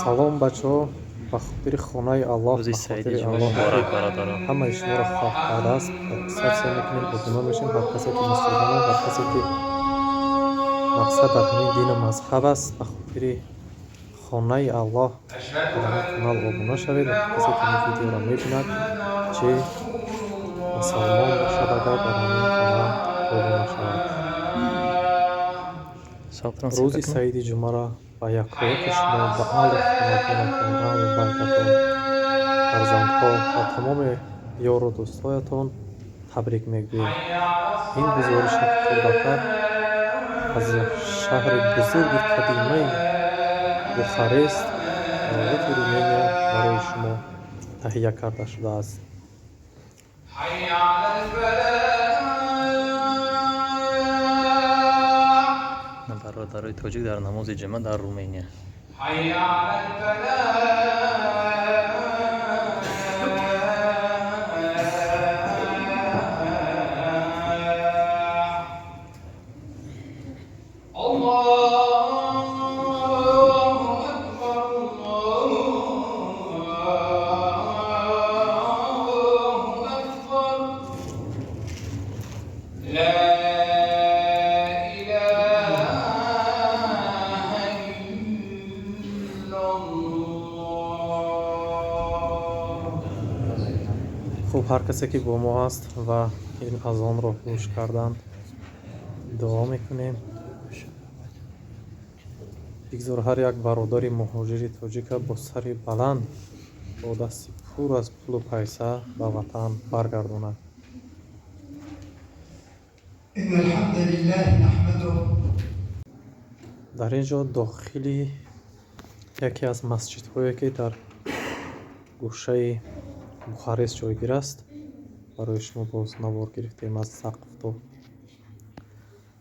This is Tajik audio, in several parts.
Салом, бачаҳо, ба хотири хонаи Аллоҳ, Рӯзи ба саиди хотири ҷумъа Аллоҳ, муборак, бародарон. ҳамаи шуморо хоҳ кардааст. Подписаться мекунем, обуна мешем. Ҳар касе ки мусулмонанд, ҳар касе ки мақсад дар ҳамин дину мазҳаб аст, ба хотири хонаи Аллоҳ дар ҳамин канал обуна шавед. Ва ҳар касе ки ин видеоро мебинад, чӣ мусалмон бошад, агар дар ҳамин канал обуна шавад. Рӯзи саиди ҷумъаро ба якояки шумо, ба аҳли хонадонатон, аҳлу байтатон, фарзандҳо ва тамоми ёру дӯстҳоятон табрик мегӯем. Ин гузориши хурдакак аз шаҳри бузурги қадимаи Бухарест, давлати Румения, барои шумо таҳия карда шудааст. حي على الفلاح. Бародарои тоҷик дар намози ҷумъа дар Румения. حي على الفلاح. الله أكبر، الله أكبر، لا إله إلا الله. Хуб, ҳар касе ки бо мо аст ва ин азонро гӯш карданд, дуо мекунем: бигзор ҳар як бародари муҳоҷири тоҷика бо сари баланд, бо дасти пур аз пулу пайса ба ватан баргардонад. إن الحمد لله نحمده Дар ин ҷо дохили яке аз масҷидҳое, ки дар гӯшаи Бухарест ҷойгир аст, барои шумо боз навор гирифтем аз сақф то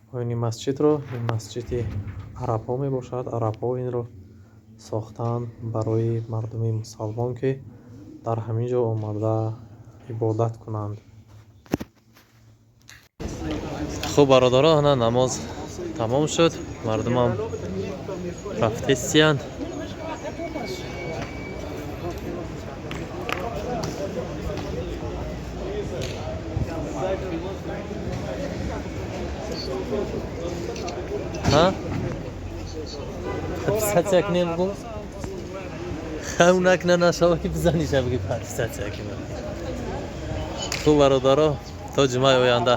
поёни масҷидро. Ин масҷиди арабҳо мебошад. Арабҳо инро сохтаанд барои мардуми мусалмон, ки дар ҳамин ҷо омада ибодат кунанд. Хуб, бародаро, ана намоз тамом шуд, мардумам рафтестиянд. Ҳа, подписаться кунем, гум хав накна, нашава ки бизаниша, биги подписаться кунем. Хуб, бародаро, то ҷумъаи оянда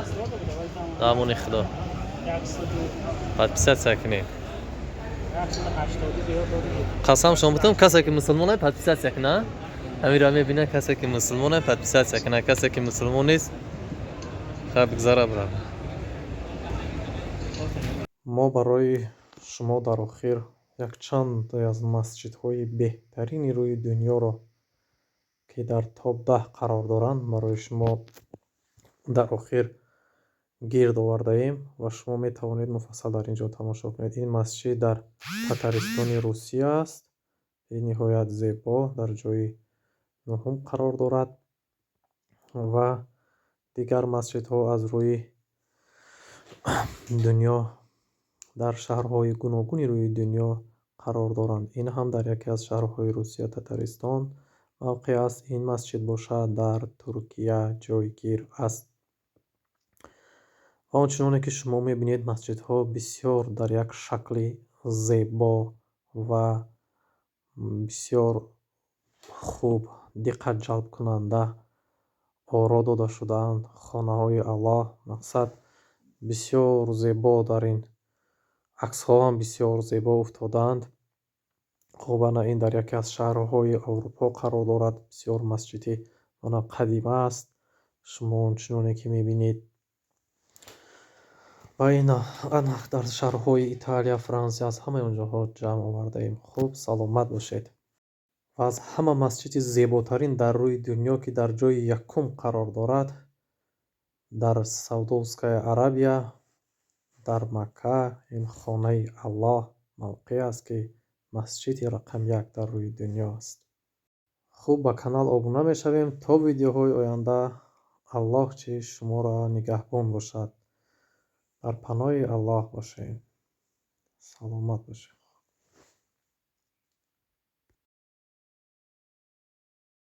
дар амони Худо. Подписаться кунем. Қасам шом бутам, касе ки мусулмонай, подписаться куна. Ҳамира мебина, касе ки мусулмонай, подписаться куна, касе ки мусулмон нест, хай, бигзара, брава. Мо барои шумо дар охир якчанд аз масҷидҳои беҳтарини рӯи дунёро, ки дар топ 10 қарор доранд, барои шумо дар охир гирд овардаем ва шумо метавонед муфассал дар ин ҷо тамошо кунед. Ин масҷид дар Татаристони Русия аст, бениҳоят зебо, дар ҷои нуҳум қарор дорад ва дигар масҷидҳо аз рӯи дунё дар шаҳрҳои гуногуни рӯи дунё қарор доранд. Ин ҳам дар яке аз шаҳрҳои Русия, Татаристон мавқеъ аст. Ин масҷид бошад, дар Туркия ҷойгир аст. Ва ончуноне ки шумо мебинед, масҷидҳо бисёр дар як шакли зебо ва бисёр хуб, диққатҷалбкунанда оро дода шудаанд. Хонаҳои Аллоҳ, мақсад, бисёр зебо, дар ин аксҳо ҳам бисёр зебо уфтодаанд. Хуб, ана ин дар яке аз шаҳрҳои Аврупо қарор дорад. Бисёр масҷиди ана қадима аст, шумо ончуноне ки мебинед. Ва ин ана дар шаҳрҳои Италия, Франсия, аз ҳамаи он ҷоҳо ҷамъ овардаем. Хуб, саломат бошед. Ва аз ҳама масҷиди зеботарин дар рӯи дунё, ки дар ҷои якум қарор дорад, дар Саудовская Арабия, дар Макка, ин хонаи Аллоҳ мавқеъ аст, ки масҷиди рақами як дар рӯи дунё аст. Хуб, ба канал обуна мешавем. То видеоҳои оянда Аллоҳ чи шуморо нигаҳбон бошад. Дар паноҳи Аллоҳ бошед, саломат бошед.